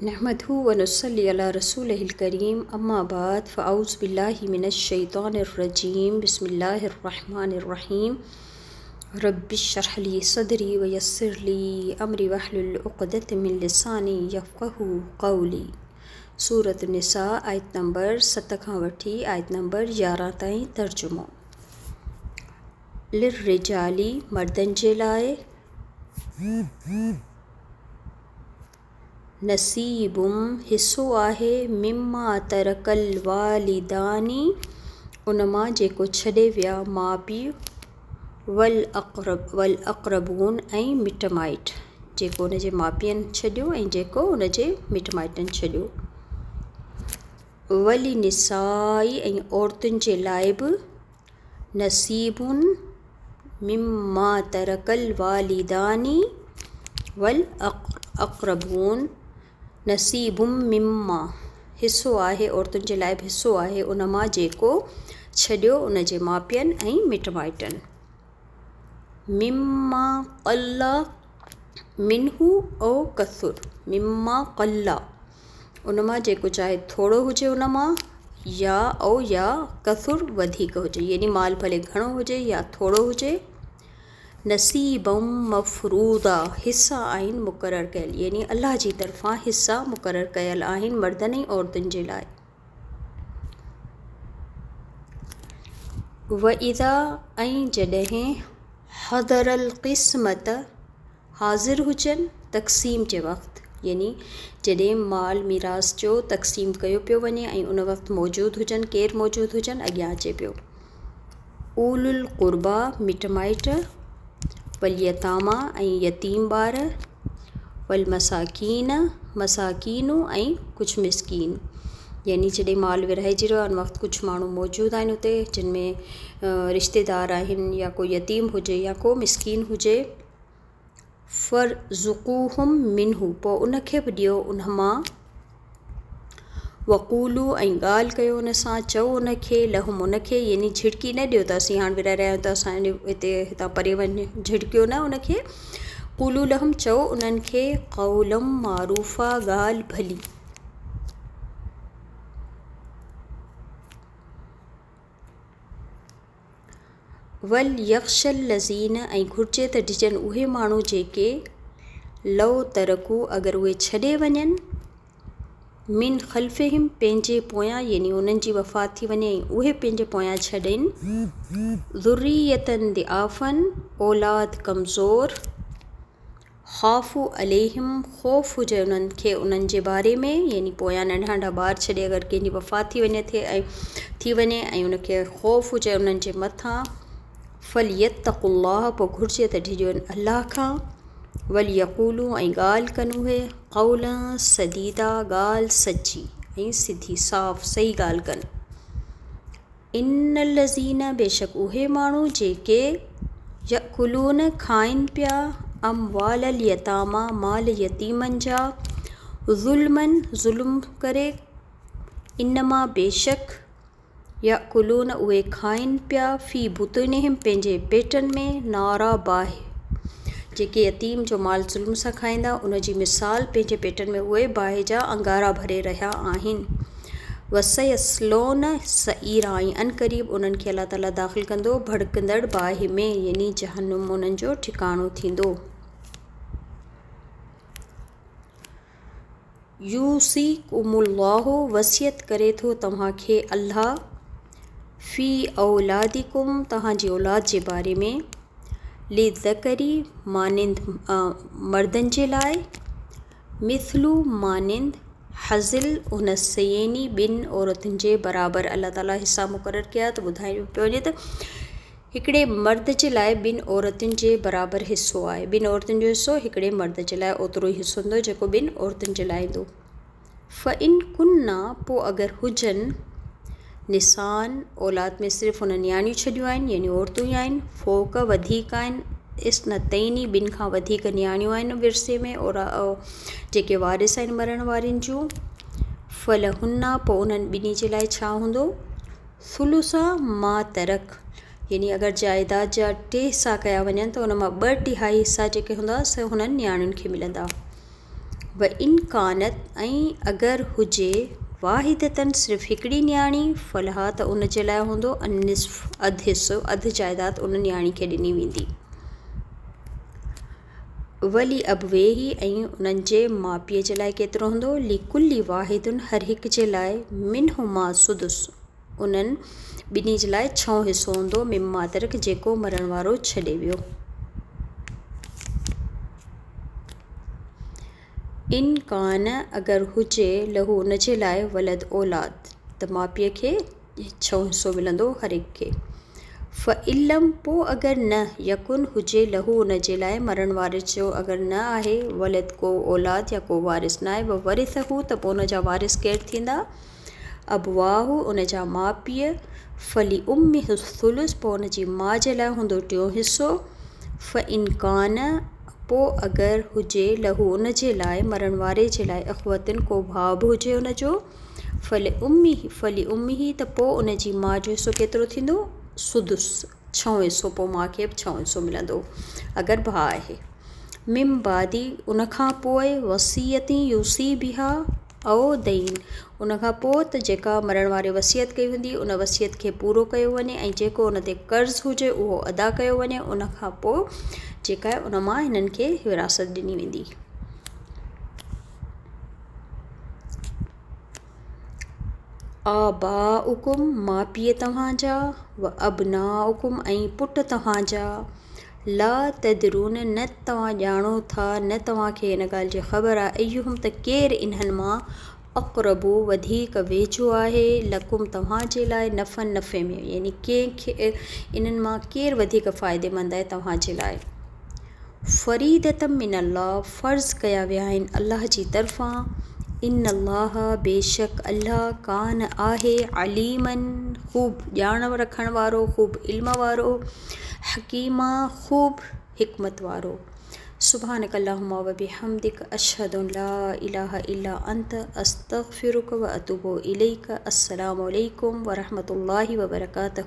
نحمده ونصلي علي رسوله الڪريم اما بعد فاعوذ بالله من الشيطان الرجيم بسم الله الرحمن الرحيم رب اشرح لي صدري ويسر لي امري واحلل عقدة من لساني يفقهوا قولي سورة النساء آيت نمبر 7 کان وٺي آيت نمبر 11 تائين ترجمو للرجال مردن جي لاء نصيب حصو آهي مما ترڪ الوالدان ان مان جيڪو ڇڏي ويا ماء پيء والاقربون ۽ مٽ مائٽ جيڪو ان جي ماء پيئن ڇڏيو ۽ جيڪو ان جي مٽ مائٽن ڇڏيو وللنساء ۽ عورتن جي لاء به نصيب مما ترڪ الوالدان والاقربون نصيب مما حصو آهي عورتن جي لاء به حصو آهي ان مان جيڪو ڇڏيو ان جي ماء پيئن ۽ مٽ مائٽن مما قل منه او ڪثر مما قل ان مان جيڪو چاهي ٿورو هجي ان مان يا او يا ڪثر وڌيڪ هجي يعني مال ڀلي گهڻو هجي يا ٿورو هجي نصيبا مفروضا حصا آهن مقرر ڪيل يعني الله جي طرفان حصا مقرر ڪيل آهن مردن ۽ عورتن جي لاء واذا ۽ جڏهن حضر القسمت حاضر هجن تقسيم جي وقت يعني جڏهن مال ميراث جو تقسيم ڪيو پيو وڃي ۽ ان وقت موجود هجن ڪير موجود هجن اڳيان اچي پيو اولو القربا مٽ مائٽ واليتاما ۽ يتيم ٻار والمساڪين مساڪين ۽ ڪجهه مسڪين يعني جڏهن مال ورهائجي رهيو آهي ان وقت ڪجهه ماڻهو موجود آهن اتي جن ۾ رشتيدار آهن يا ڪو يتيم هجي يا ڪو مسڪين هجي فارزقوهم منه پوء ان کي به ڏيو ان مان وقولوا ۽ ڳالهه ڪيو ان سان چئو ان کي لهم ان کي يعني جهڙڪي نه ڏيو ته اسين هاڻ ورهائي رهيا آهيون ته اسان هتي هتان پري وڃ جهڙڪيو نه ان کي قولوا لهم چئو انهن کي قولا معروفا ڳالهه ڀلي. وليخش الذين ۽ گهرجي ته ڊڄن اهي ماڻهو جيڪي لو ترڪو اگر اهي ڇڏي وڃن من خلفهم پنهنجي پويان يعني انهن جي وفات ٿي وڃي ۽ اهي پنهنجي پويان ڇڏين ذرية ضعافا اولاد ڪمزور خافوا عليهم خوف هجي انهن کي انهن جي باري ۾ يعني پويان ننڍا ننڍا ٻار ڇڏي اگر ڪنهن جي وفات ٿي وڃي ٿي ۽ ٿي وڃي ۽ ان کي خوف هجي انهن جي مٿان فليتقوا الله پوء گهرجي ته ڊڄن الله کان وليقولوا ۽ ڳالهه ڪن اهي قولا سديدا ڳالهه سچي ۽ سڌي صاف صحيح ڳالهه ڪن. ان الذين بيشڪ اهي ماڻهو جيڪي يأڪلون کائن پيا اموال اليتاميٰ مال يتيمن جا ظلما ظلم ڪري انما بيشڪ يأڪلون اهي کائن پيا في بطونهم پنهنجي پيٽن ۾ نارا باهه جيڪي يتيم جو مال ظلم سان کائيندا ان جي مثال پنهنجي پيٽن ۾ اهي باهه جا انگارا ڀري رهيا آهن. وسيصلون سعيرا ۽ عنقريب انهن کي الله تعالي داخل ڪندو ڀڙڪندڙ باهه ۾ يعني جهنم انهن جو ٺڪاڻو ٿيندو. يوصيڪم الله وصيت ڪري ٿو توهان کي الله في اولادڪم توهان جي اولاد جي باري ۾ للذڪر مانند مردن جي لاء مثل مانند حظ الانثيين ٻن عورتن جي برابر الله تعالي حصا مقرر ڪيا ته ٻڌايو پيو وڃي ته هڪڙي مرد جي لاء ٻن عورتن جي برابر حصو آهي ٻن عورتن جو حصو هڪڙي مرد جي لاء اوترو ئي حصو هوندو جيڪو ٻن عورتن جي لاء ايندو فان ڪن پوء اگر هجن نساءً اولاد ۾ صرف هن نياڻيون ڇڏيون آهن يعني عورتون ئي آهن فوق وڌيڪ آهن اثنتين ٻن کان وڌيڪ نياڻيون آهن ورثي ۾ جيڪي وارث آهن مرڻ وارين جون فلهن پوء انهن ٻنهي جي لاء ڇا هوندو ثلثا ما ترڪ يعني اگر جائيداد جا ٽي حصا ڪيا وڃن ته ان مان ٻه ٽهائي حصا جيڪي هوندا سي هنن نياڻين کي ملندا. و ان ڪانت ۽ اگر هجي واحدة صرف هڪڙي نياڻي فلها ته ان جي لاء هوندو النصف اڌ حصو اڌ جائداد ان نياڻي کي ڏني ويندي. ولأبويه ۽ انهن جي ماء پيء جي لاء ڪيترو هوندو لڪل واحد هر هڪ جي لاء منهما سدس انهن ٻنهي جي لاء ڇهون حصو هوندو مما ترڪ جيڪو مرڻ وارو ڇڏي ويو. ان ڪان اگر هجي له ان جي لاء ولد اولاد ته ماء پيء کي ڇهون حصو ملندو هر هڪ کي. فعلم پوء اگر نه يڪن هجي له ان جي لاء مرڻ واري جو اگر نه آهي ولد ڪو اولاد يا ڪو وارث نه آهي وورثه ته پوء ان جا وارث ڪير ٿيندا؟ ابواه، ان جا ماء پيء، فلأمه الثلث، پوء ان جي ماء جي لاء هوندو ٽيون حصو، فإن ڪان، پوء اگر هجي، له، ان جي لاء، مرڻ واري جي لاء، اخوة، ڪو ڀاء به هجي ان جو، فلأمه، فلأمه، ته پوء ان جي ماء جو حصو ڪيترو ٿيندو؟ سدس، ڇهون حصو، پوء ماء کي به ڇهون حصو ملندو، اگر ڀاء آهي. من بعد، ان کان پوء، وصية يوصي بها، او دين، ان کان پوء ته جيڪا مرڻ واري وصيت ڪئي هوندي ان وصيت کي پورو ڪيو وڃي ۽ جيڪو ان تي قرض هجي اهو ادا ڪيو وڃي ان کان پوء جيڪا ان مان هنن کي وراثت ڏني ويندي. آباؤڪم ماء پيء توهان جا، و ابناؤڪم ۽ پٽ توهان جا، لا تدرون نه توهان ڄاڻو ٿا نه توهان کي ان ڳالهه جي خبر آهي ايهم ته ڪير انهن مان اقرب وڌيڪ ويجهو آهي لڪم توهان جي لاء نفعا نفعي ۾ يعني ڪنهن کي انهن مان ڪير وڌيڪ فائديمند آهي توهان جي لاء. فريضة من الله فرض ڪيا ويا آهن الله جي طرفان ان الله بيشڪ الله ڪان آهي عليما خوب ڄاڻ رکڻ وارو خوب علم وارو حڪيما خوب حڪمت وارو سبحانك اللهم وبحمدك اشهد ان لا اله الا انت استغفرك واتوب اليك السلام عليڪم ورحمة الله وبرڪاته.